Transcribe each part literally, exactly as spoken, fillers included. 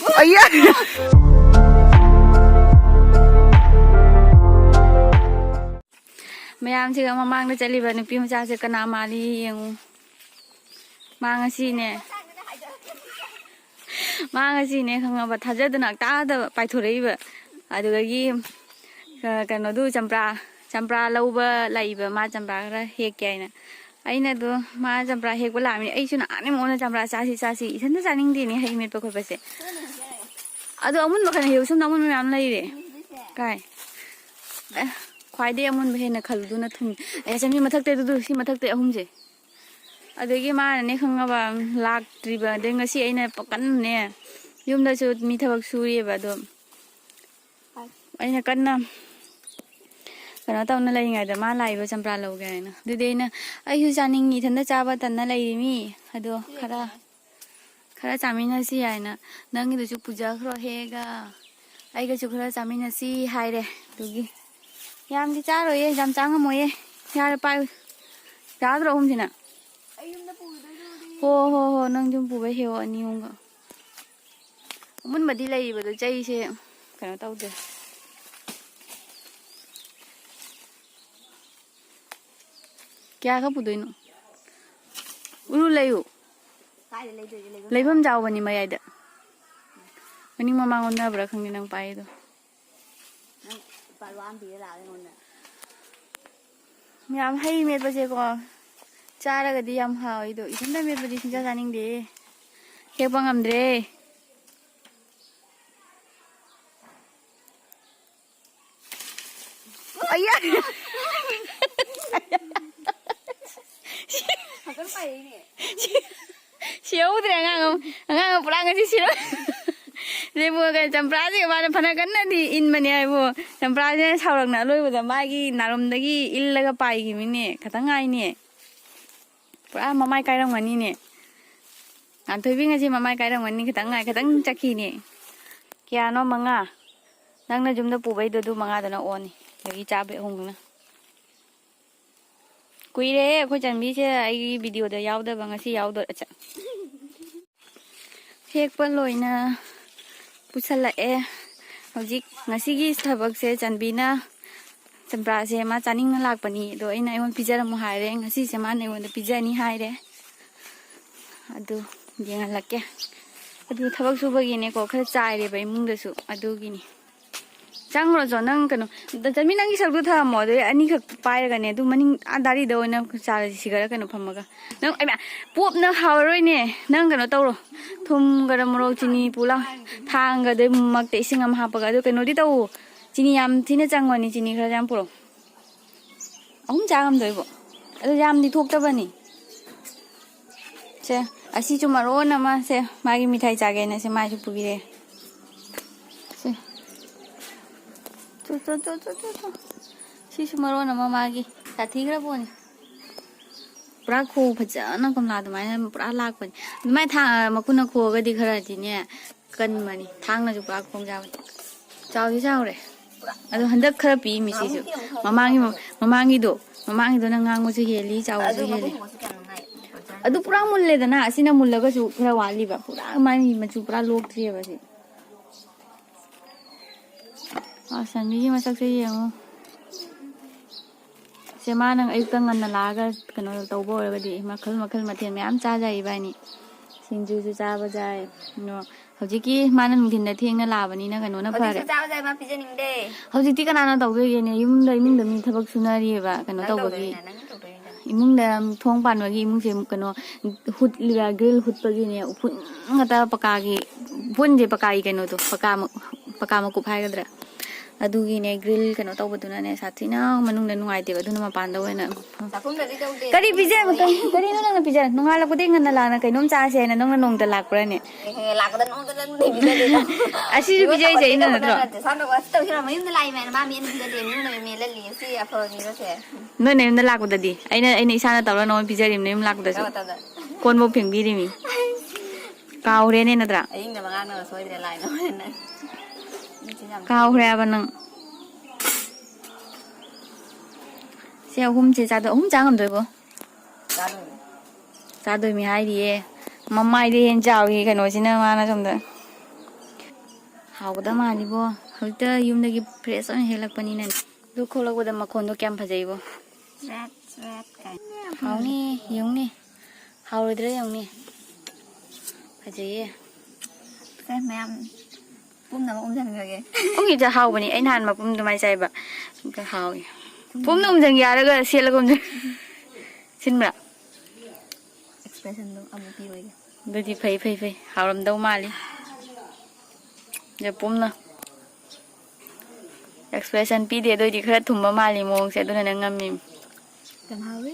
ꯑꯌꯥ! ꯃꯌꯥꯝꯁꯤꯒ ꯃꯃꯥꯡꯗ ꯆꯠꯂꯤꯕ ꯅꯨꯄꯤ ꯃꯆꯥꯁꯦ ꯀꯅꯥ ꯃꯥꯜꯂꯤ ꯌꯦꯡꯉꯨ꯫ ꯃꯥ ꯉꯁꯤꯅꯦ, ꯃꯥ ꯉꯁꯤꯅꯦ ꯈꯪꯉꯕ, ꯊꯥꯖꯗꯅ ꯍꯛꯇꯥꯗ ꯄꯥꯏꯊꯣꯔꯛꯏꯕ꯫ ꯑꯗꯨꯗꯒꯤ, ꯑ, ꯀꯩꯅꯣꯗꯨ ꯆꯝꯄ꯭ꯔꯥ, ꯆꯝꯄ꯭ꯔꯥ ꯂꯧꯕ ꯂꯥꯛꯏꯕ, ꯃꯥ ꯆꯝꯄ꯭ꯔꯥ ꯈꯔ ꯍꯦꯛꯀꯦ ꯍꯥꯏꯅ꯫ ꯑꯩꯅ ꯑꯗꯣ ꯃꯥ ꯆꯝꯄ꯭ꯔꯥ ꯍꯦꯛꯄ ꯂꯥꯛꯑꯃꯤꯅ ꯑꯩꯁꯨ ꯅꯍꯥꯟꯅ ꯃꯉꯣꯟꯗ ꯆꯝꯄ꯭ꯔꯥ ꯆꯥꯁꯤ ꯆꯥꯁꯤ, ꯏꯊꯟꯇ ꯆꯥꯅꯤꯡꯗꯦꯅꯦ ꯍꯩ ꯃꯦꯠꯄ ꯈꯣꯠꯄꯁꯦ꯫ ꯑꯗꯣ ꯑꯃꯨꯟꯕ ꯈꯔ ꯍꯦꯛꯎ, ꯁꯣꯝꯗ ꯑꯃꯨꯟꯕ ꯃꯌꯥꯝ ꯂꯩꯔꯦ꯫ ꯀꯥꯏ? ꯑꯦ, ꯈ꯭ꯋꯥꯏꯗꯩ ꯑꯃꯨꯟꯕ ꯍꯦꯟꯅ ꯈꯜꯂꯨꯗꯨꯅ ꯊꯨꯝꯃꯤ꯫ ꯑꯦ, ꯆꯅꯤ ꯃꯊꯛꯇ ꯑꯗꯨꯗꯨ ꯁꯤ ꯃꯊꯛꯇ ꯑꯍꯨꯝꯁꯦ꯫ ꯑꯗꯒꯤ ꯃꯥꯅꯅꯦ ꯈꯪꯉꯕ ꯂꯥꯛꯇ꯭ꯔꯤꯕ꯫ ꯑꯗꯩ ꯉꯁꯤ ꯑꯩꯅ ꯀꯟꯅꯅꯦ ꯌꯨꯝꯗꯁꯨ ꯃꯤ ꯊꯕꯛ ꯁꯨꯔꯤꯑꯕ꯫ ꯑꯗꯣ ꯑꯩꯅ ꯀꯟꯅ ꯀꯩꯅꯣ ꯇꯧꯅ ꯂꯩꯔꯤꯉꯩꯗ ꯃꯥ ꯂꯥꯛꯏꯕ ꯆꯝꯄ꯭ꯔꯥ ꯂꯧꯒꯦ ꯍꯥꯏꯅ꯫ ꯑꯗꯨꯗꯤ ꯑꯩꯅ, ꯑꯩꯁꯨ ꯆꯥꯅꯤꯡꯉꯤ, ꯏꯊꯟꯇ ꯆꯥꯕ ꯇꯟꯅ ꯂꯩꯔꯤ ꯃꯤ꯫ ꯑꯗꯣ ꯈꯔ, ꯈꯔ ꯆꯥꯃꯤꯟꯅꯁꯤ ꯍꯥꯏꯅ꯫ ꯅꯪꯒꯤꯗꯨꯁꯨ ꯄꯨꯖꯈ꯭ꯔꯣ ꯍꯦꯛꯑꯒ꯫ ꯑꯩꯒꯁꯨ ꯈꯔ ꯆꯥꯃꯤꯟꯅꯁꯤ ꯍꯥꯏꯔꯦ꯫ ꯑꯗꯨꯒꯤ ꯌꯥꯝꯗꯤ ꯆꯥꯔꯣꯏꯌꯦ, ꯌꯥꯝ ꯆꯥ ꯉꯝꯃꯣꯏꯌꯦ꯫ ꯌꯥꯔꯦ, ꯄꯥꯏꯌꯨ꯫ ꯆꯥꯗ꯭ꯔꯣ ꯑꯍꯨꯝꯁꯤꯅ? ꯑꯩ ꯌꯨꯝꯗ ꯄꯨꯈꯤꯗꯣꯏꯗꯨꯗꯤ꯫ ꯍꯣ, ꯍꯣ, ꯍꯣ, ꯅꯪ ꯌꯨꯝ ꯄꯨꯕ ꯍꯦꯛꯑꯣ ꯑꯅꯤ ꯑꯍꯨꯝꯒ꯫ ꯑꯃꯨꯟꯕꯗꯤ ꯂꯩꯔꯤꯕꯗꯣ ꯆꯩꯁꯦ ꯀꯩꯅꯣ ꯇꯧꯗꯦ꯫ ꯀꯌꯥ ꯈꯛ ꯄꯨꯗꯣꯏꯅꯣ? ꯎꯔꯨ ꯂꯩꯌꯨ꯫ ꯀꯥꯏꯗ ꯂꯩꯗꯣꯏꯁꯦ? ꯂꯩꯐꯝ ꯂꯩꯐꯝ ꯆꯥꯎꯕꯅꯤ ꯃꯌꯥꯏꯗ꯫ ꯃꯅꯤꯡ ꯃꯃꯥꯡ ꯑꯣꯟꯅꯕ꯭ꯔꯥ ꯈꯪꯗꯦ ꯅꯪ ꯄꯥꯏꯔꯤꯗꯣ꯫ ꯅꯪ ꯂꯨꯄꯥ ꯂꯨꯄꯥ ꯑꯃ ꯄꯤꯔ ꯂꯥꯛꯑꯒ ꯑꯩꯉꯣꯟꯗ꯫ ꯃꯌꯥꯝ ꯍꯩ ꯃꯦꯠꯄꯁꯦꯀꯣ, ꯆꯥꯔꯒꯗꯤ ꯌꯥꯝ ꯍꯥꯎꯋꯦ, ꯑꯗꯣ ꯏꯊꯟꯇ ꯃꯦꯠꯄꯗꯤ ꯁꯨꯡꯆꯥ ꯆꯥꯅꯤꯡꯗꯦ꯫ ꯍꯦꯛꯄ ꯉꯝꯗ꯭ꯔꯦ꯫ ꯑꯌꯥ! ꯁꯤꯍꯧꯗ꯭ꯔꯦ ꯑꯉꯥꯡ ꯑꯃ꯫ ꯑꯉꯥꯡ ꯑꯃ ꯄꯨꯔꯥ ꯉꯁꯤ ꯁꯤꯔꯣ꯫ ꯂꯦꯕꯨꯒ ꯆꯝꯄ꯭ꯔꯥꯁꯤꯒ ꯃꯥꯅ ꯐꯅ ꯀꯟꯅꯗꯤ ꯏꯟꯕꯅꯦ ꯍꯥꯏꯕꯨ, ꯆꯝꯄ꯭ꯔꯥꯁꯤꯅ ꯁꯥꯎꯔꯛꯅ ꯑꯂꯣꯏꯕꯗ ꯃꯥꯒꯤ ꯅꯥꯔꯨꯝꯗꯒꯤ ꯏꯜꯂꯒ ꯄꯥꯏꯈꯤꯕꯅꯤꯅꯦ꯫ ꯈꯇꯪ ꯉꯥꯏꯅꯦ꯫ ꯄꯨꯔꯥ ꯃꯃꯥꯏ ꯀꯥꯏꯔꯝꯒꯅꯤꯅꯦ꯫ ꯉꯥꯟꯊꯣꯏꯕꯤ ꯉꯁꯤ ꯃꯃꯥꯏ ꯀꯥꯏꯔꯝꯒꯅꯤ, ꯈꯤꯇꯪ ꯉꯥꯏ, ꯈꯤꯇꯪ ꯆꯠꯈꯤꯅꯦ꯫ ꯀꯌꯥꯅꯣ? ꯃꯉꯥ꯫ ꯅꯪꯅ ꯌꯨꯝꯗ ꯄꯨꯕꯩꯗꯣ ꯑꯗꯨ ꯃꯉꯥꯗꯨꯅ ꯑꯣꯟꯅꯤ꯫ ꯑꯗꯒꯤ ꯆꯥꯕꯩ ꯑꯍꯨꯝꯗꯨꯅ꯫ ꯀꯨꯏꯔꯦꯍꯦ ꯑꯩꯈꯣꯏ ꯆꯟꯕꯤꯁꯦ ꯑꯩꯒꯤ ꯚꯤꯗꯤꯑꯣꯗ ꯌꯥꯎꯗꯕ, ꯉꯁꯤ ꯌꯥꯎꯗꯣꯔꯦ꯫ ꯑꯠꯆꯥ꯫ ꯍꯦꯛꯄ ꯂꯣꯏꯅ ꯄꯨꯁꯜꯂꯛꯑꯦ꯫ ꯍꯧꯖꯤꯛ ꯉꯁꯤꯒꯤ ꯊꯕꯛꯁꯦ ꯆꯟꯕꯤꯅ ꯆꯝꯄ꯭ꯔꯥꯁꯦ ꯃꯥ ꯆꯥꯅꯤꯡꯅ ꯂꯥꯛꯄꯅꯤ, ꯑꯗꯣ ꯑꯩꯅ ꯑꯩꯉꯣꯟꯗ ꯄꯤꯖꯔꯝꯃꯣ ꯍꯥꯏꯔꯦ꯫ ꯉꯁꯤꯁꯦ ꯃꯥꯅ ꯑꯩꯉꯣꯟꯗ ꯄꯤꯖꯅꯤ ꯍꯥꯏꯔꯦ꯫ ꯑꯗꯨ ꯌꯦꯡꯍꯜꯂꯛꯀꯦ꯫ ꯑꯗꯨ ꯊꯕꯛ ꯁꯨꯕꯒꯤꯅꯦꯀꯣ, ꯈꯔ ꯆꯥꯏꯔꯦꯕ ꯏꯃꯨꯡꯗꯁꯨ, ꯑꯗꯨꯒꯤꯅꯤ꯫ ꯆꯪꯉꯨꯔꯣ ꯆꯣ, ꯅꯪ ꯀꯩꯅꯣ, ꯆꯟꯕꯤ, ꯅꯪꯒꯤ ꯁꯔꯨꯛꯇꯣ ꯊꯝꯃꯣ, ꯑꯗꯨ ꯑꯅꯤꯈꯛ ꯄꯥꯏꯔꯒꯅꯦ, ꯑꯗꯨ ꯃꯅꯤꯡ ꯑꯥ ꯗꯥꯔꯤꯗ ꯑꯣꯏꯅ ꯆꯥꯔꯁꯤ, ꯁꯤꯒꯔ ꯀꯩꯅꯣ ꯐꯝꯃꯒ꯫ ꯅꯪ, ꯑꯩ ꯃꯌꯥꯝ ꯄꯣꯞꯅ ꯍꯥꯎꯔꯔꯣꯏꯅꯦ꯫ ꯅꯪ ꯀꯩꯅꯣ ꯇꯧꯔꯣ, ꯊꯨꯝꯒꯔ ꯃꯣꯔꯣꯛ ꯆꯤꯅꯤ ꯄꯨꯂꯥ, ꯊꯥꯡꯒꯗꯩ ꯃꯛꯇ ꯏꯁꯤꯡ ꯑꯃ ꯍꯥꯞꯄꯒ꯫ ꯑꯗꯨ ꯀꯩꯅꯣꯗꯤ ꯇꯧ, ꯆꯤꯅꯤ ꯌꯥꯝ ꯊꯤꯅ ꯆꯪꯕꯅꯤ, ꯆꯤꯅꯤ ꯈꯔ ꯌꯥꯝ ꯄꯨꯔꯛꯑꯣ꯫ ꯑꯍꯨꯝ ꯆꯥ ꯉꯝꯗꯣꯏꯕꯣ? ꯑꯗꯨ ꯌꯥꯝꯗꯤ ꯊꯣꯛꯇꯕꯅꯤ꯫ ꯁꯦ, ꯑꯁꯤꯁꯨ ꯃꯔꯣꯟ ꯑꯃ꯫ ꯁꯦ, ꯃꯥꯒꯤ ꯃꯤꯊꯥꯏ ꯆꯥꯒꯦꯅ ꯁꯦ ꯃꯥꯏꯁꯨ ꯄꯨꯕꯤꯔꯦ꯫ ꯁꯦ꯫ ꯆꯣ, ꯆꯣ, ꯆꯣ, ꯆꯣ, ꯆꯣ, ꯆꯣ꯫ ꯁꯤꯁꯨ ꯃꯔꯣꯟ ꯑꯃ ꯃꯥꯒꯤ꯫ ꯁꯥꯊꯤꯈ꯭ꯔ ꯄꯣꯠꯅꯤ꯫ ꯄꯨꯔꯥ ꯈꯣ ꯐꯖꯅ ꯀꯣꯝꯂꯥ ꯑꯗꯨꯃꯥꯏꯅ ꯄꯨꯔꯥ ꯂꯥꯛꯄꯅꯤ꯫ ꯑꯗꯨꯃꯥꯏꯅ ꯊꯥ-, ꯃꯈꯨꯠꯅ ꯈꯣꯛꯑꯒꯗꯤ ꯈꯔꯗꯤꯅꯦ ꯀꯟꯕꯅꯤ꯫ ꯊꯥꯡꯅꯁꯨ ꯄꯨꯔꯥ ꯈꯣꯡ ꯌꯥꯕꯅꯤ꯫ ꯆꯥꯎꯗꯤ ꯆꯥꯎꯔꯦ꯫ ꯑꯗꯣ ꯍꯟꯗꯛ ꯈꯔ ꯄꯤꯛꯏꯃꯤ ꯁꯤꯁꯨ꯫ ꯃꯃꯥꯡꯒꯤ ꯃ-, ꯃꯃꯥꯡꯒꯤꯗꯣ, ꯃꯃꯥꯡꯒꯤꯗꯣ ꯅꯪ ꯉꯥꯡꯕꯁꯨ ꯍꯦꯜꯂꯤ, ꯆꯥꯎꯕꯁꯨ ꯍꯦꯜꯂꯤ꯫ ꯑꯗꯨ ꯄꯨꯔꯥ ꯃꯨꯜꯂꯦꯗꯅ, ꯑꯁꯤꯅ ꯃꯨꯜꯂꯒꯁꯨ ꯈꯔ ꯋꯥꯠꯂꯤꯕ꯫ ꯄꯨꯔꯥ ꯃꯥꯏ ꯃꯆꯨ ꯄꯨꯔꯥ ꯂꯣꯛꯇ꯭ꯔꯤꯑꯕ ꯁꯤ꯫ ꯑꯁ, ꯆꯟꯕꯤꯒꯤ ꯃꯁꯛꯁꯦ ꯌꯦꯡꯉꯨ꯫ ꯁꯦ, ꯃꯥꯅ ꯑꯌꯨꯛꯇ ꯉꯟꯅ ꯂꯥꯛꯑꯒ ꯀꯩꯅꯣ ꯇꯧꯕ ꯑꯣꯏꯔꯒꯗꯤ ꯃꯈꯜ ꯃꯈꯜ ꯃꯊꯦꯜ ꯃꯌꯥꯝ ꯆꯥꯖ ꯏꯕꯥꯅꯤ꯫ ꯁꯤꯡꯖꯨꯁꯨ ꯆꯥꯕ ꯌꯥꯏ꯫ ꯑꯗꯣ ꯍꯧꯖꯤꯛꯀꯤ ꯃꯥꯅ ꯅꯨꯡꯊꯤꯟꯗ ꯊꯦꯡꯅ ꯂꯥꯛꯑꯕꯅꯤꯅ ꯀꯩꯅꯣꯅ ꯐꯔꯦ꯫ ꯍꯧꯖꯤꯛꯁꯨ ꯆꯥꯕ ꯌꯥꯏ, ꯃꯥ ꯄꯤꯖꯅꯤꯡꯗꯦ꯫ ꯍꯧꯖꯤꯛꯇꯤ ꯀꯅꯥꯅ ꯇꯧꯗꯣꯏꯒꯦꯅꯦ? ꯌꯨꯝꯗ, ꯏꯃꯨꯡꯗ ꯃꯤ ꯊꯕꯛ ꯁꯨꯅꯔꯤꯑꯕ, ꯀꯩꯅꯣ ꯅꯪ ꯇꯧꯕꯒꯤ꯫ ꯇꯧꯗꯣꯏꯅꯤꯅ, ꯅꯪ ꯇꯧꯗꯣꯏꯅꯤꯅ꯫ ꯏꯃꯨꯡꯗ ꯊꯣꯡ ꯄꯥꯟꯕꯒꯤ ꯏꯃꯨꯡꯁꯦ ꯀꯩꯅꯣ ꯍꯨꯠꯂꯤꯕ, ꯒ꯭ꯔꯤꯜ ꯍꯨꯠꯄꯒꯤꯅꯦ, ꯎꯐꯨꯟ ꯉꯥꯛꯇ ꯄꯀꯥꯒꯤ, ꯎꯐꯨꯟꯁꯦ ꯄꯀꯥꯒꯤ ꯀꯩꯅꯣꯗꯣ, ꯄꯀꯥ ꯃ-, ꯄꯀꯥ ꯃꯀꯨꯞ ꯍꯥꯏꯒꯗ꯭ꯔꯥ? ꯑꯗꯨꯒꯤꯅꯦ, ꯒ꯭ꯔꯤꯜ ꯀꯩꯅꯣ ꯇꯧꯕꯗꯨꯅꯅꯦ, ꯁꯥꯊꯤꯅ ꯃꯅꯨꯡꯗ ꯅꯨꯡꯉꯥꯏꯇꯦꯕ, ꯑꯗꯨꯅ ꯃꯄꯥꯟꯗ ꯑꯣꯏꯅ꯫ ꯆꯥꯛꯈꯨꯝꯗꯗꯤ ꯇꯧꯗꯦ꯫ ꯀꯔꯤ ꯄꯤꯖ-, ꯀꯔꯤ-, ꯀꯔꯤꯅꯣ ꯅꯪꯅ ꯄꯤꯖ-, ꯅꯣꯡꯉꯥꯜꯂꯛꯄꯗꯒꯤ ꯉꯟꯅ ꯂꯥꯛꯅ ꯀꯩꯅꯣꯝ ꯆꯥꯁꯦ ꯍꯥꯏꯅ ꯅꯪꯅ ꯅꯣꯡꯃꯇ ꯂꯥꯛꯄ꯭ꯔꯥꯅꯦ? ꯑꯦ, ꯂꯥꯛꯄꯗ ꯅꯣꯡꯃꯇ ꯅꯪ ꯄꯤꯖꯗꯦꯗ꯫ ꯑꯁꯤꯁꯨ ꯄꯤꯖꯔꯤꯁꯦ ꯑꯩꯅ ꯅꯠꯇ꯭ꯔꯣ? ꯅꯠꯇꯦ, ꯁꯥꯟꯅꯕ ꯑꯁꯤ ꯇꯧꯁꯤꯔꯣ? ꯃꯌꯨꯝꯗ ꯂꯥꯛꯏ ꯃꯌꯥꯝ, ꯃꯥ ꯃꯤ ꯑꯅꯤ ꯄꯤꯖꯗꯦ, ꯃꯤꯉꯣꯟꯗ ꯃꯦꯜꯍꯜꯂꯤ꯫ ꯁꯤ ꯑꯐꯕ ꯃꯤꯔꯣꯁꯦ? ꯅꯣꯏ ꯅꯌꯨꯝꯗ ꯂꯥꯛꯄꯗꯗꯤ ꯑꯩꯅ, ꯑꯩꯅ ꯏꯁꯥꯅ ꯇꯧꯔ ꯅꯉꯣꯟꯗ ꯄꯤꯖꯔꯤꯕꯅꯦ, ꯌꯨꯝ ꯂꯥꯛꯄꯗꯁꯨ꯫ ꯀꯔꯝꯕ ꯃꯇꯝꯗ? ꯀꯣꯟꯕꯧ ꯐꯦꯡꯕꯤꯔꯤꯃꯤ꯫ ꯀꯥꯎꯔꯦꯅꯦ ꯅꯠꯇ꯭ꯔꯥ? ꯑꯍꯤꯡꯗ ꯃꯉꯥꯡꯅꯕ ꯁꯣꯏꯗ꯭ꯔꯦ ꯂꯥꯏꯅ ꯍꯣꯔꯦꯟ ꯅꯪ꯫ ꯃꯤꯠꯁꯦ ꯌꯥꯝ ꯀꯥꯎꯈ꯭ꯔꯦ ꯍꯥꯏꯕ ꯅꯪ꯫ ꯁꯤ ꯑꯍꯨꯝꯁꯦ ꯆꯥꯗ-, ꯑꯍꯨꯝ ꯆꯥ ꯉꯝꯗꯣꯏꯕꯣ? ꯆꯥꯗꯣꯏꯅꯦ꯫ ꯆꯥꯗꯣꯏꯃꯤ ꯍꯥꯏꯔꯤꯌꯦ꯫ ꯃꯃꯥꯏꯗꯩ ꯍꯦꯟꯅ ꯆꯥꯎꯏ ꯀꯩꯅꯣꯁꯤꯅ, ꯃꯥꯅ ꯁꯣꯝꯗ꯫ ꯍꯥꯎꯒꯗꯕ ꯃꯥꯜꯂꯤꯕꯣ꯫ ꯍꯧꯖꯤꯛꯇ ꯌꯨꯝꯗꯒꯤ fresh ꯑꯣꯏꯅ ꯍꯦꯛꯂꯛꯄꯅꯤꯅ꯫ ꯑꯗꯨ ꯈꯣꯛꯂꯛꯄꯗ ꯃꯈꯣꯟꯗꯣ ꯀꯌꯥꯝ ꯐꯖꯩꯕꯣ꯫ ꯍꯥꯎꯅꯤ, ꯌꯦꯡꯉꯨꯅꯦ꯫ ꯍꯥꯎꯔꯣꯏꯗ꯭ꯔꯥ ꯌꯦꯡꯉꯨꯅꯦ꯫ ꯐꯖꯩꯌꯦ꯫ ꯁꯦ, ꯃꯌꯥꯝ ꯄꯨꯝꯅꯃꯛ ꯎꯝꯖꯟꯈ꯭ꯔꯒꯦ꯫ ꯄꯨꯝꯈꯤꯕꯗ ꯍꯥꯎꯕꯅꯤ꯫ ꯑꯩ ꯅꯍꯥꯟ ꯃꯄꯨꯝ ꯑꯗꯨꯃꯥꯏꯅ ꯆꯥꯏꯕ꯫ ꯑꯗꯨꯒ ꯍꯥꯎꯋꯤ꯫ ꯄꯨꯝꯅ ꯎꯝꯖꯟꯒꯦ ꯍꯥꯏꯔꯒ ꯁꯦꯠꯂꯒ ꯎꯝꯖꯟ-, ꯁꯤꯟꯕ꯭ꯔꯥ? Expressionꯗꯣ ꯑꯃꯨꯛ ꯄꯤꯔꯣꯏꯒꯦ꯫ ꯑꯗꯨꯗꯤ ꯐꯩ, ꯐꯩ, ꯐꯩ꯫ ꯍꯥꯎꯔꯝꯗꯧ ꯃꯥꯜꯂꯤ꯫ ꯑꯗ ꯄꯨꯝꯅ expression ꯄꯤꯗꯦ, ꯑꯗꯨ ꯑꯣꯏꯗꯤ ꯈꯔ ꯊꯨꯝꯕ ꯃꯥꯜꯂꯤ ꯃꯑꯣꯡꯁꯦ, ꯑꯗꯨꯅ ꯅꯪ ꯉꯝꯃꯤ꯫ ꯌꯥꯝ ꯍꯥꯎꯋꯦ꯫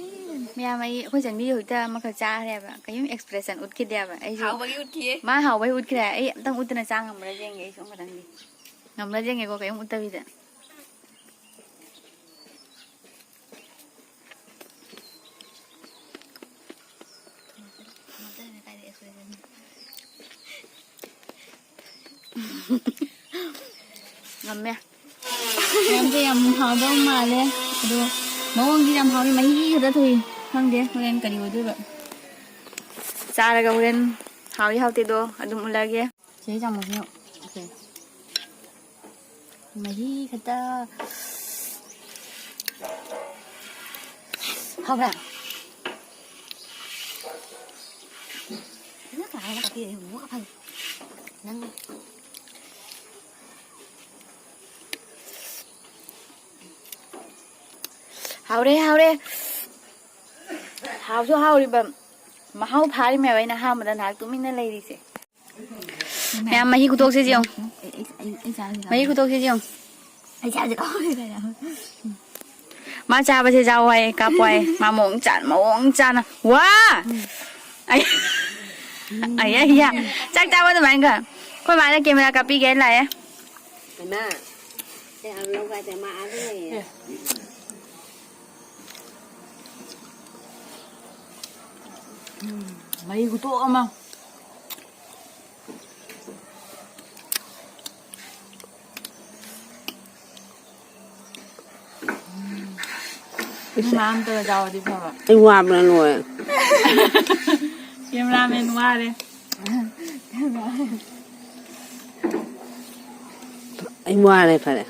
ꯃꯌꯥꯝ, ꯑꯩ, ꯑꯩꯈꯣꯏ ꯆꯟꯕꯤ ꯍꯧꯖꯤꯛꯇ ꯑꯃꯈꯛ ꯆꯥꯈ꯭ꯔꯦꯕ, ꯀꯔꯤꯝ expression ꯎꯠꯈꯤꯗꯦꯕ꯫ ꯑꯩꯁꯨ ꯍꯥꯎꯕꯒꯤ ꯎꯠꯈꯤꯌꯦ꯫ ꯃꯥ ꯍꯥꯎꯕꯩ ꯎꯠꯈ꯭ꯔꯦ꯫ ꯑꯩ ꯑꯝꯇꯪ ꯎꯠꯇꯅ ꯆꯥ ꯉꯝꯕ꯭ꯔꯥ ꯌꯦꯡꯒꯦ, ꯑꯩꯁꯨ ꯑꯃꯈꯛꯇꯪꯗꯤ꯫ ꯉꯝꯕ꯭ꯔꯥ ꯌꯦꯡꯒꯦꯀꯣ, ꯀꯔꯤꯝ ꯎꯠꯇꯕꯤꯗ꯫ ꯉꯝꯃꯦ꯫ ꯃꯌꯥꯝꯁꯦ ꯌꯥꯝ ꯍꯥꯎꯗꯧ ꯃꯥꯜꯂꯦ꯫ ꯑꯗꯣ ꯃꯑꯣꯡꯗꯤ ꯌꯥꯝ ꯍꯥꯎꯋꯤ꯫ ꯃꯍꯤ ꯈꯛꯇ ꯊꯣꯛꯏ꯫ ꯈꯪꯗꯦ ꯍꯣꯔꯦꯟ ꯀꯔꯤ ꯑꯣꯏꯗꯣꯏꯕ꯫ ꯆꯥꯔꯒ ꯍꯣꯔꯦꯟ ꯍꯥꯎꯏ ꯍꯥꯎꯇꯦꯗꯣ ꯑꯗꯨꯝ ꯎꯠꯂꯛꯑꯒꯦ꯫ ꯆꯦ ꯆꯥꯃꯁꯅ, okay꯫ ꯃꯍꯤ ꯈꯛꯇ꯫ ꯍꯥꯎꯕ꯭ꯔꯥ? ꯐꯖꯅ ꯀꯥꯔꯒ ꯀꯥꯞꯄꯤꯔꯦ, ꯌꯦꯡꯉꯨ, ꯀꯥꯞꯍꯜꯂꯦ꯫ ꯅꯪ꯫ ꯍꯥꯎꯔꯦ, ꯍꯥꯎꯔꯦ꯫ ꯍꯥꯎꯁꯨ ꯍꯥꯎꯔꯤꯕ, ꯃꯍꯥꯎ ꯐꯥꯔꯤꯃꯦꯕ ꯑꯩꯅ ꯑꯍꯥꯟꯕꯗ ꯉꯥꯏꯍꯥꯛ ꯇꯨꯃꯤꯟꯅ ꯂꯩꯔꯤꯁꯦ꯫ ꯃꯌꯥꯝ ꯃꯍꯤ ꯈꯨꯇꯣꯛꯁꯦ ꯌꯦꯡꯉꯨ꯫ ꯑꯩ, ꯑꯩ, ꯑꯩ, ꯑꯩ ꯆꯥꯔꯁꯤ ꯂꯥꯛꯑꯣ꯫ ꯃꯍꯤ ꯈꯨꯇꯣꯛꯁꯦ ꯌꯦꯡꯉꯨ꯫ ꯑꯩ ꯆꯥꯔꯁꯤ ꯂꯥꯛꯑꯣ꯫ ꯃꯥ ꯆꯥꯕꯁꯦ ꯆꯥꯎ ꯍꯥꯏꯌꯦ, ꯀꯥꯞꯄꯣ ꯍꯥꯏꯌꯦ꯫ ꯃꯥ ꯃꯑꯣꯡ ꯆꯥꯟ-, ꯃꯑꯣꯡ ꯆꯥꯅ꯫ ꯋꯥ! ꯑꯩ, ꯑꯩ, ꯑꯩ, ꯌꯥ꯫ ꯆꯥꯛ ꯆꯥꯕ ꯑꯗꯨꯃꯥꯏꯅ ꯈꯔ꯫ ꯑꯩꯈꯣꯏ ꯃꯥꯅ camera ꯀꯥꯞꯄꯤꯒꯦ ꯂꯥꯛꯑꯦ꯫ ꯍꯩꯃꯥ, ꯀꯌꯥꯝ ꯂꯧꯒꯗꯦ? ꯃꯥ ꯑꯥꯗ ꯂꯩꯌꯦ꯫ ꯎꯝ, ꯃꯍꯤ ꯈꯨꯇꯣꯛ ꯑꯃ꯫ ꯎꯝ꯫ ꯏꯃꯥ ꯑꯝꯇꯒ ꯌꯥꯎꯔꯗꯤ ꯐꯕ꯫ ꯑꯩ ꯋꯥꯕꯅ ꯂꯣꯏꯔꯦ꯫ Cameraman ꯋꯥꯔꯦ꯫ ꯑꯩ ꯋꯥꯔꯦ, ꯐꯔꯦ꯫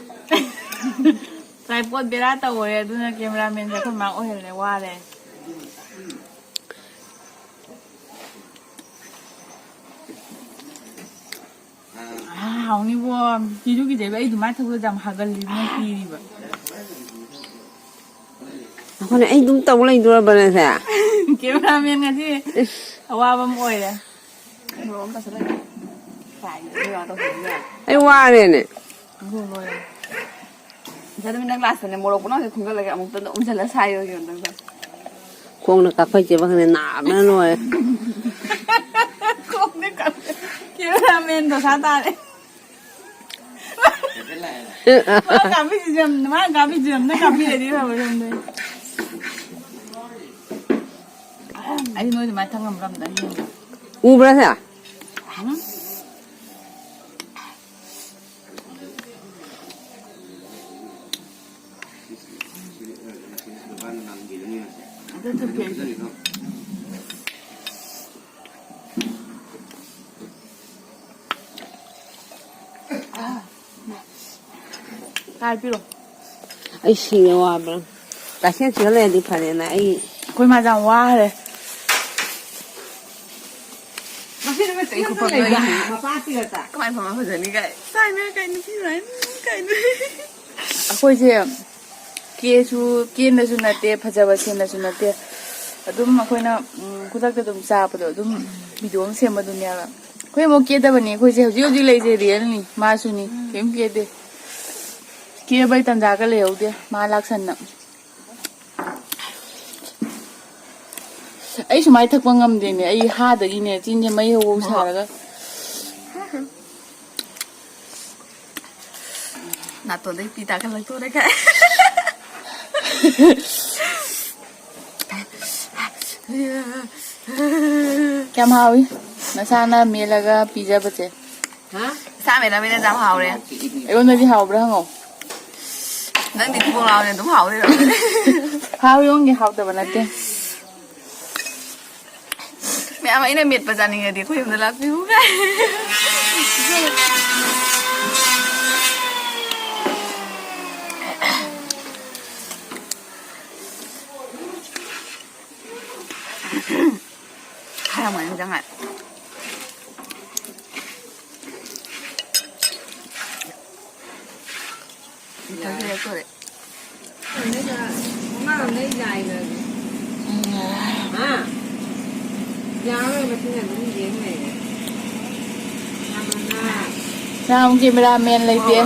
Tripod ꯕꯦꯔꯥ ꯇꯧꯔꯦ, ꯑꯗꯨꯅ cameramanꯁꯦ ꯑꯩꯈꯣꯏ ꯃꯥ ꯑꯣꯏꯍꯜꯂꯦ, ꯋꯥꯔꯦ꯫ ꯑꯥ, ꯍꯥꯎꯅꯤꯕꯣ꯫ ꯀꯤꯁꯨ ꯀꯤꯖꯩꯕ, ꯑꯩ ꯑꯗꯨꯃꯥꯏꯅ ꯊꯛꯄꯗ ꯌꯥꯝ ꯍꯥꯒꯜꯂꯤꯕꯅ ꯀꯤꯔꯤꯕ꯫ ꯑꯩꯈꯣꯏꯅ ꯑꯩ ꯑꯗꯨꯝ ꯇꯧ ꯂꯩꯗꯣꯔꯕꯅꯦ ꯁꯦ꯫ Cameraman ꯉꯁꯤ ꯏꯁ꯫ ꯑꯋꯥꯕ ꯑꯃ ꯑꯣꯏꯔꯦ꯫ ꯃꯣꯔꯣꯛ ꯑꯃ ꯆꯥꯁꯤꯜꯂꯒꯦ꯫ ꯀꯥꯏꯗꯩ ꯀꯩꯅꯣ ꯇꯧꯁꯤꯟꯕ ꯌꯥꯏ꯫ ꯑꯩ ꯋꯥꯔꯦꯅꯦ꯫ ꯑꯗꯨ ꯂꯣꯏꯔꯦ꯫ ꯉꯁꯥꯏ ꯅꯨꯃꯤꯠ ꯅꯪ lastꯇꯅꯦ ꯃꯣꯔꯣꯛ ꯄꯨꯝꯅꯃꯛꯁꯦ ꯈꯨꯝꯖꯤꯜꯂꯒ ꯑꯃꯨꯛꯇꯪꯗ ꯎꯝꯖꯤꯜꯂ ꯁꯥꯏꯌꯣ ꯌꯦꯡꯉꯣ ꯅꯪꯗꯣ꯫ ꯈꯣꯡꯅ ꯀꯥꯐꯩ ꯆꯦꯟꯕ ꯈꯪꯗꯦ, ꯅꯥꯕꯅ ꯂꯣꯏꯔꯦ꯫ ꯈꯣꯡꯅ ꯀꯥꯐꯩ꯫ Cameraman ꯗꯣ ꯁꯥ ꯇꯥꯔꯦ꯫ ꯃꯥ ꯀꯥꯞꯄꯤꯁꯤ ꯌꯥꯝ, ꯃꯥ ꯀꯥꯞꯄꯤꯁꯤ ꯌꯥꯝ, ꯅꯪ ꯀꯥꯞꯄꯤꯔꯗꯤ ꯐꯕ ꯌꯥꯝ ꯂꯩ꯫ ꯑꯩ ꯅꯣꯏ ꯑꯗꯨꯃꯥꯏꯅ ꯊꯛ ꯉꯝꯕ꯭ꯔꯥ ꯑꯝꯇꯪ ꯌꯦꯡꯒꯦ꯫ ꯎꯕ꯭ꯔꯥ ꯁꯦ? ꯎꯝ꯫ ꯑꯗꯨ ꯊꯛꯀꯦ ꯑꯩꯁꯨ꯫ ꯀꯥꯏ ꯄꯤꯔꯣ꯫ ꯑꯩ ꯁꯤꯔꯦ ꯋꯥꯕ꯭ꯔꯥ꯫ ꯂꯥꯏꯁꯦꯟꯁ ꯁꯤꯒ ꯂꯩꯔꯗꯤ ꯐꯔꯦꯅ ꯑꯩ ꯑꯩꯈꯣꯏ ꯃꯥꯁꯦ ꯌꯥꯝ ꯋꯥꯈ꯭ꯔꯦ꯫ ꯉꯁꯤ ꯅꯨꯃꯤꯠ ꯆꯍꯤ ꯈꯨꯐꯝ ꯂꯩꯕ꯫ ꯃꯄꯥ ꯁꯤꯔ ꯆꯥ꯫ ꯀꯃꯥꯏꯅ ꯐꯝꯃ ꯐꯖꯅꯤ ꯀꯥꯏ꯫ ꯀꯥꯏꯅ ꯀꯥꯏ ꯅꯨꯄꯤ ꯃꯥꯟ ꯀꯥꯏꯅ꯫ ꯑꯩꯈꯣꯏꯁꯦ ꯀꯦꯁꯨ, ꯀꯦꯅꯁꯨ ꯅꯠꯇꯦ, ꯐꯖꯕ ꯁꯦꯝꯅꯁꯨ ꯅꯠꯇꯦ꯫ ꯑꯗꯨꯝ ꯑꯩꯈꯣꯏꯅ, ꯎꯝ, ꯈꯨꯗꯛꯇ ꯑꯗꯨꯝ ꯆꯥꯕꯗꯣ ꯑꯗꯨꯝ video ꯑꯃ ꯁꯦꯝꯕꯗꯨꯅꯦꯕ꯫ ꯑꯩꯈꯣꯏ ꯑꯃꯨꯛ ꯀꯦꯗꯕꯅꯤ꯫ ꯑꯩꯈꯣꯏꯁꯦ ꯍꯧꯖꯤꯛ ꯍꯧꯖꯤꯛ ꯂꯩꯁꯦ realꯅꯤ꯫ ꯃꯥꯁꯨꯅꯤ꯫ ꯀꯩꯝ ꯀꯦꯗꯦ꯫ ꯀꯦꯕꯩ ꯇꯟꯖꯥꯒ ꯂꯩꯍꯧꯗꯦ꯫ ꯃꯥ ꯂꯥꯛꯁꯟꯅ꯫ ꯑꯩ ꯁꯨꯃꯥꯏꯅ ꯊꯛꯄ ꯉꯝꯗꯦꯅꯦ꯫ ꯑꯩ ꯍꯥꯗꯒꯤꯅꯦ ꯆꯤꯟꯁꯦ ꯃꯩ ꯍꯧ ꯍꯧ ꯁꯥꯔꯒ꯫ ꯅꯥꯇꯣꯟꯗꯩ ꯄꯤ ꯇꯥꯈꯠꯂꯛꯇꯣꯔꯦ ꯀꯥꯏ꯫ ꯀꯌꯥꯝ ꯍꯥꯎꯏ ꯅꯁꯥꯅ ꯃꯦꯠꯂꯒ ꯄꯤꯖꯕꯁꯦ? ꯍꯥ? ꯏꯁꯥ ꯃꯦꯠꯂ ꯃꯦꯠꯂ ꯆꯥꯕ ꯍꯥꯎꯔꯦ꯫ ꯑꯩꯉꯣꯟꯗꯗꯤ ꯍꯥꯎꯕ꯭ꯔꯥ ꯍꯪꯉꯣ꯫ ꯅꯪꯗꯤ ꯊꯤꯕꯣꯡ ꯂꯥꯎꯅꯦ ꯑꯗꯨꯝ ꯍꯥꯎ ꯂꯩꯔꯝꯃꯦ꯫ ꯍꯥꯎ ꯌꯣꯡꯒꯤ ꯍꯥꯎꯇꯕ ꯅꯠꯇꯦ꯫ ꯃꯌꯥꯝ ꯑꯩꯅ ꯃꯦꯠꯄ ꯆꯥꯅꯤꯡꯉꯗꯤ ꯑꯩꯈꯣꯏ ꯌꯨꯝꯗ ꯂꯥꯛꯄꯤꯌꯨ ꯀꯥꯏ꯫ ꯆꯪꯉꯦ꯫ ꯌꯥꯔꯦ꯫ ꯊꯛꯁꯤꯜꯂꯦ ꯇꯣꯔꯦ꯫ ꯎꯝ, ꯌꯥꯔꯦ꯫ ꯍꯥ? ꯌꯥꯔꯣꯏ, ꯃꯆꯤꯟ ꯑꯗꯨꯝ ꯌꯦꯡ ꯂꯩꯔꯦ꯫ ꯌꯥꯝꯅ ꯌꯥꯝ ꯀꯦꯃꯦꯔꯥꯃꯦꯟ ꯂꯩꯇꯦ꯫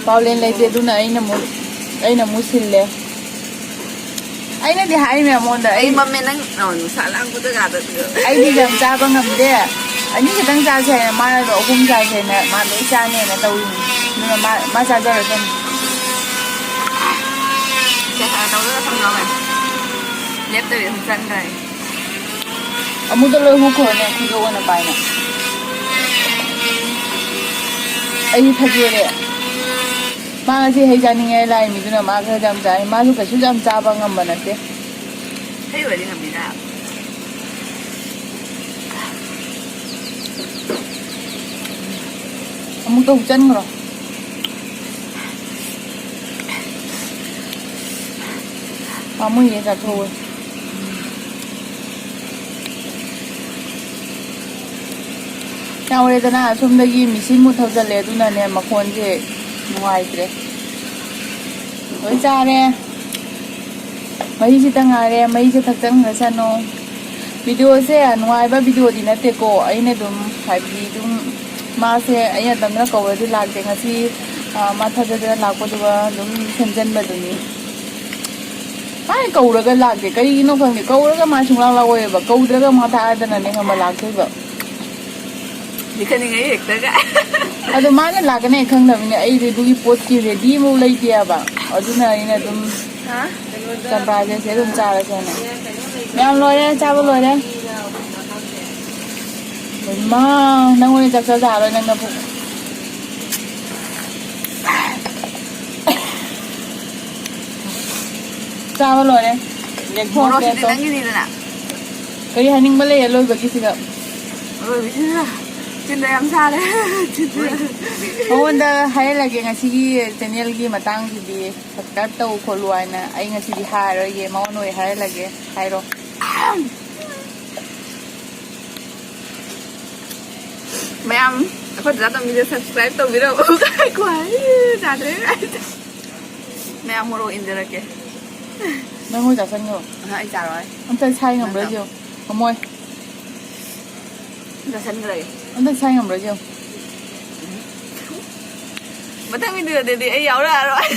ꯄꯥꯎꯂꯦꯟ ꯂꯩꯇꯦ, ꯑꯗꯨꯅ ꯑꯩꯅ ꯑꯃꯨꯛ, ꯑꯩꯅ ꯑꯃꯨꯛ ꯁꯤꯜꯂꯦ꯫ ꯑꯩꯅꯗꯤ ꯍꯥꯏꯔꯤꯅꯦ ꯃꯉꯣꯟꯗ, ꯑꯩ ꯑꯩ ꯃꯝꯃꯦ ꯅꯪ, ꯑ, ꯅꯨꯡꯁꯥ ꯂꯥꯡꯕꯗ ꯌꯥꯗꯕꯗꯣ꯫ ꯑꯩꯗꯤ ꯌꯥꯝ ꯆꯥꯕ ꯉꯝꯗꯦ꯫ ꯑꯅꯤ ꯈꯛꯇꯪ ꯆꯥꯁꯦ ꯍꯥꯏꯅ, ꯃꯥꯅꯗꯣ ꯑꯍꯨꯝ ꯆꯥꯁꯦ ꯍꯥꯏꯅ, ꯃꯥ ꯂꯣꯏ ꯆꯥꯅꯦꯅ ꯇꯧꯔꯤꯅꯤ꯫ ꯑꯗꯨꯅ ꯃꯥ, ꯃꯥ ꯆꯥꯖꯔꯁꯅꯨ꯫ ꯁꯦ, ꯁꯦ, ꯇꯧꯔꯒ ꯊꯝꯖꯧ ꯍꯥꯏ꯫ ꯂꯦꯞꯇꯕꯤ ꯑꯗꯨꯝ ꯆꯪꯈ꯭ꯔꯦ꯫ ꯑꯃꯨꯛꯇ ꯂꯣꯏ ꯍꯨꯈ꯭ꯔꯣꯅꯦ, ꯈꯨꯗꯣꯛ ꯑꯣꯏꯅ ꯄꯥꯏꯅ꯫ ꯑꯩꯗꯤ ꯊꯛꯑꯦ꯫ ꯃꯥ ꯉꯁꯤ ꯍꯩ ꯆꯥꯅꯤꯡꯉꯦ ꯂꯥꯛꯏ ꯃꯤꯗꯨꯅ ꯃꯥ ꯈꯔ ꯌꯥꯝ ꯆꯥꯏ꯫ ꯃꯥꯁꯨ ꯀꯩꯁꯨ ꯌꯥꯝ ꯆꯥꯕ ꯉꯝꯕ ꯅꯠꯇꯦ꯫ ꯍꯩ ꯑꯣꯏꯔꯗꯤ ꯉꯝꯅꯤꯗ꯫ ꯑꯃꯨꯛꯇ ꯍꯨꯛꯆꯟꯈ꯭ꯔꯣ꯫ ꯄꯥꯝꯃꯨꯏꯌꯦ, ꯆꯥꯊꯣꯛꯑꯣ꯫ ꯌꯥꯎꯔꯦꯗꯅ, ꯑꯁꯣꯝꯗꯒꯤ ꯃꯤꯁꯤꯟ ꯃꯨꯠ ꯊꯧꯖꯜꯂꯦ, ꯑꯗꯨꯅꯅꯦ ꯃꯈꯣꯟꯁꯦ ꯅꯨꯡꯉꯥꯏꯇ꯭ꯔꯦ꯫ ꯂꯣꯏ ꯆꯥꯔꯦ꯫ ꯃꯍꯤꯁꯤꯇ ꯉꯥꯏꯔꯦ, ꯃꯍꯤꯁꯦ ꯊꯛꯆꯟꯈ꯭ꯔꯁꯅꯨ꯫ ꯚꯤꯗꯤꯑꯣꯁꯦ ꯅꯨꯡꯉꯥꯏꯕ ꯚꯤꯗꯤꯑꯣꯗꯤ ꯅꯠꯇꯦꯀꯣ, ꯑꯩꯅ ꯑꯗꯨꯝ ꯍꯥꯏꯕꯗꯤ ꯑꯗꯨꯝ ꯃꯥꯁꯦ ꯑꯩꯅ ꯇꯝꯅ ꯀꯧꯔꯗꯤ ꯂꯥꯛꯇꯦ, ꯉꯁꯤ, ꯑ, ꯃꯥ ꯊꯥꯖꯗꯅ ꯂꯥꯛꯄꯗꯨꯒ ꯑꯗꯨꯝ ꯁꯦꯝꯖꯟꯕꯗꯨꯅꯤ꯫ ꯃꯥꯅ ꯀꯧꯔꯒ ꯂꯥꯛꯇꯦ, ꯀꯔꯤꯒꯤꯅꯣ ꯈꯪꯗꯦ, ꯀꯧꯔꯒ ꯃꯥ ꯁꯨꯡꯂꯥꯛ ꯂꯥꯛꯑꯣꯏꯕ, ꯀꯧꯗ꯭ꯔꯒ ꯃꯥ ꯊꯥꯖꯗꯅꯅꯦ ꯈꯪꯕ ꯂꯥꯛꯇꯣꯏꯕ꯫ ꯂꯤꯈꯠꯅꯤꯡꯉꯩ ꯍꯦꯛꯇꯒ꯫ ꯑꯗꯣ ꯃꯥꯅ ꯂꯥꯛꯀꯅꯤ ꯈꯪꯗꯕꯅꯤꯅ ꯑꯩꯗꯤ ꯑꯗꯨꯒꯤ ꯄꯣꯠꯀꯤ ꯔꯦꯗꯤ ꯑꯃꯨꯛ ꯂꯩꯇꯦꯕ, ꯑꯗꯨꯅ ꯑꯩꯅ ꯑꯗꯨꯝ ꯍꯥ? ꯆꯝꯄ꯭ꯔꯥꯁꯦ ꯁꯤ ꯑꯗꯨꯝ ꯆꯥꯔꯁꯦꯅ꯫ ꯃꯌꯥꯝ ꯂꯣꯏꯔꯦ, ꯆꯥꯕ ꯂꯣꯏꯔꯦ꯫ ꯏꯃꯥ, ꯅꯪ ꯑꯣꯏꯅ ꯆꯥꯛ ꯆꯥꯖꯔꯣꯏ, ꯅꯪ ꯅꯕꯨꯛ꯫ ꯆꯥꯕ ꯂꯣꯏꯔꯦ꯫ ꯂꯦꯛꯊꯣꯛꯑꯁꯦ ꯃꯣꯔꯣꯛꯁꯤꯗꯤ ꯑꯗꯣ꯫ ꯅꯪꯒꯤꯅꯤꯗꯅ꯫ ꯀꯔꯤ ꯍꯥꯏꯅꯤꯡꯕ ꯂꯩ ꯑꯂꯣꯏꯕꯒꯤꯁꯤꯗ? ꯑꯂꯣꯏꯕꯒꯤꯁꯤꯗ ꯆꯤꯟꯗ ꯌꯥꯝ ꯁꯥꯔꯦ꯫ ꯆꯤꯟꯗ꯫ ꯃꯉꯣꯟꯗ ꯍꯥꯏꯍꯜꯂꯒꯦ ꯉꯁꯤꯒꯤ ꯆꯦꯅꯦꯜꯒꯤ ꯃꯇꯥꯡꯁꯤꯗꯤ꯫ Subscribe ꯇꯧ ꯈꯣꯠꯂꯨ ꯍꯥꯏꯅ ꯑꯩ ꯉꯁꯤꯗꯤ ꯍꯥꯏꯔꯔꯣꯏꯒꯦ, ꯃꯉꯣꯟꯗ ꯑꯣꯏ ꯍꯥꯏꯍꯜꯂꯒꯦ꯫ ꯍꯥꯏꯔꯣ꯫ ꯃꯌꯥꯝ ꯑꯩꯈꯣꯏ ꯗꯗꯥ ꯇꯣꯝꯕꯤꯗ subscribe ꯇꯧꯕꯤꯔꯝꯃꯨ꯫ ꯀꯥꯏ ꯀ꯭ꯋꯥꯏ ꯌꯥꯗ꯭ꯔꯦ꯫ ꯃꯌꯥꯝ ꯃꯣꯔꯣꯛ ꯏꯟꯖꯔꯛꯀꯦ꯫ ꯅꯪ ꯍꯣꯏ ꯆꯥꯁꯟꯈ꯭ꯔꯣ꯫ ꯑꯍ, ꯑꯩ ꯆꯥꯔꯣꯏ꯫ ꯑꯝꯇ ꯁꯥꯏ ꯉꯝꯕ꯭ꯔꯥ ꯌꯦꯡꯉꯣ꯫ ꯉꯝꯃꯣꯏ꯫ ꯆꯥꯁꯟꯈ꯭ꯔꯒꯦ꯫ ꯑꯝꯇ ꯁꯥꯏ ꯉꯝꯕ꯭ꯔꯥ ꯌꯦꯡꯉꯣ꯫ ꯃꯊꯪ videoꯗꯗꯤ ꯑꯩ ꯌꯥꯎꯔꯛꯑꯔꯣꯏ꯫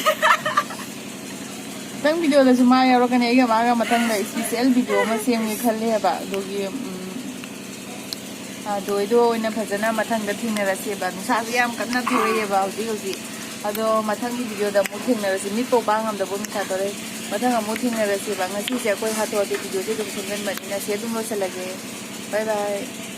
ꯃꯊꯪ videoꯗꯁꯨ ꯃꯥ ꯌꯥꯎꯔꯛꯀꯅꯤ꯫ ꯑꯩꯒ ꯃꯥꯒ ꯃꯊꯪꯗ special video ꯑꯃ ꯁꯦꯝꯒꯦ ꯈꯜꯂꯦꯕ꯫ ꯑꯗꯨꯒꯤ, ꯎꯝ, ꯑ, ꯗꯣꯏꯗꯣ ꯑꯣꯏꯅ ꯐꯖꯅ ꯃꯊꯪꯗ ꯊꯦꯡꯅꯔꯁꯦꯕ꯫ ꯅꯨꯡꯁꯥꯁꯦ ꯌꯥꯝ ꯀꯟꯅ ꯊꯣꯛꯂꯛꯑꯦꯕ ꯍꯧꯖꯤꯛ ꯍꯧꯖꯤꯛ꯫ ꯑꯗꯣ ꯃꯊꯪꯒꯤ videoꯗ ꯑꯃꯨꯛ ꯊꯦꯡꯅꯔꯁꯤ꯫ ꯃꯤꯠ ꯄꯧ ꯄꯥꯡ ꯉꯝꯗꯕ ꯅꯨꯡꯁꯥ ꯊꯣꯛꯂꯛꯑꯦ꯫ ꯃꯊꯪ ꯑꯃꯨꯛ ꯊꯦꯡꯅꯔꯁꯦꯕ꯫ ꯉꯁꯤꯁꯦ ꯑꯩꯈꯣꯏ ꯍꯥꯊꯨ ꯍꯥꯊꯨ videoꯁꯦ ꯑꯗꯨꯝ ꯁꯦꯝꯖꯤꯟꯕꯅꯤꯅ ꯁꯤ ꯑꯗꯨꯝ ꯂꯣꯏꯁꯤꯜꯂꯒꯦ꯫ Bye bye꯫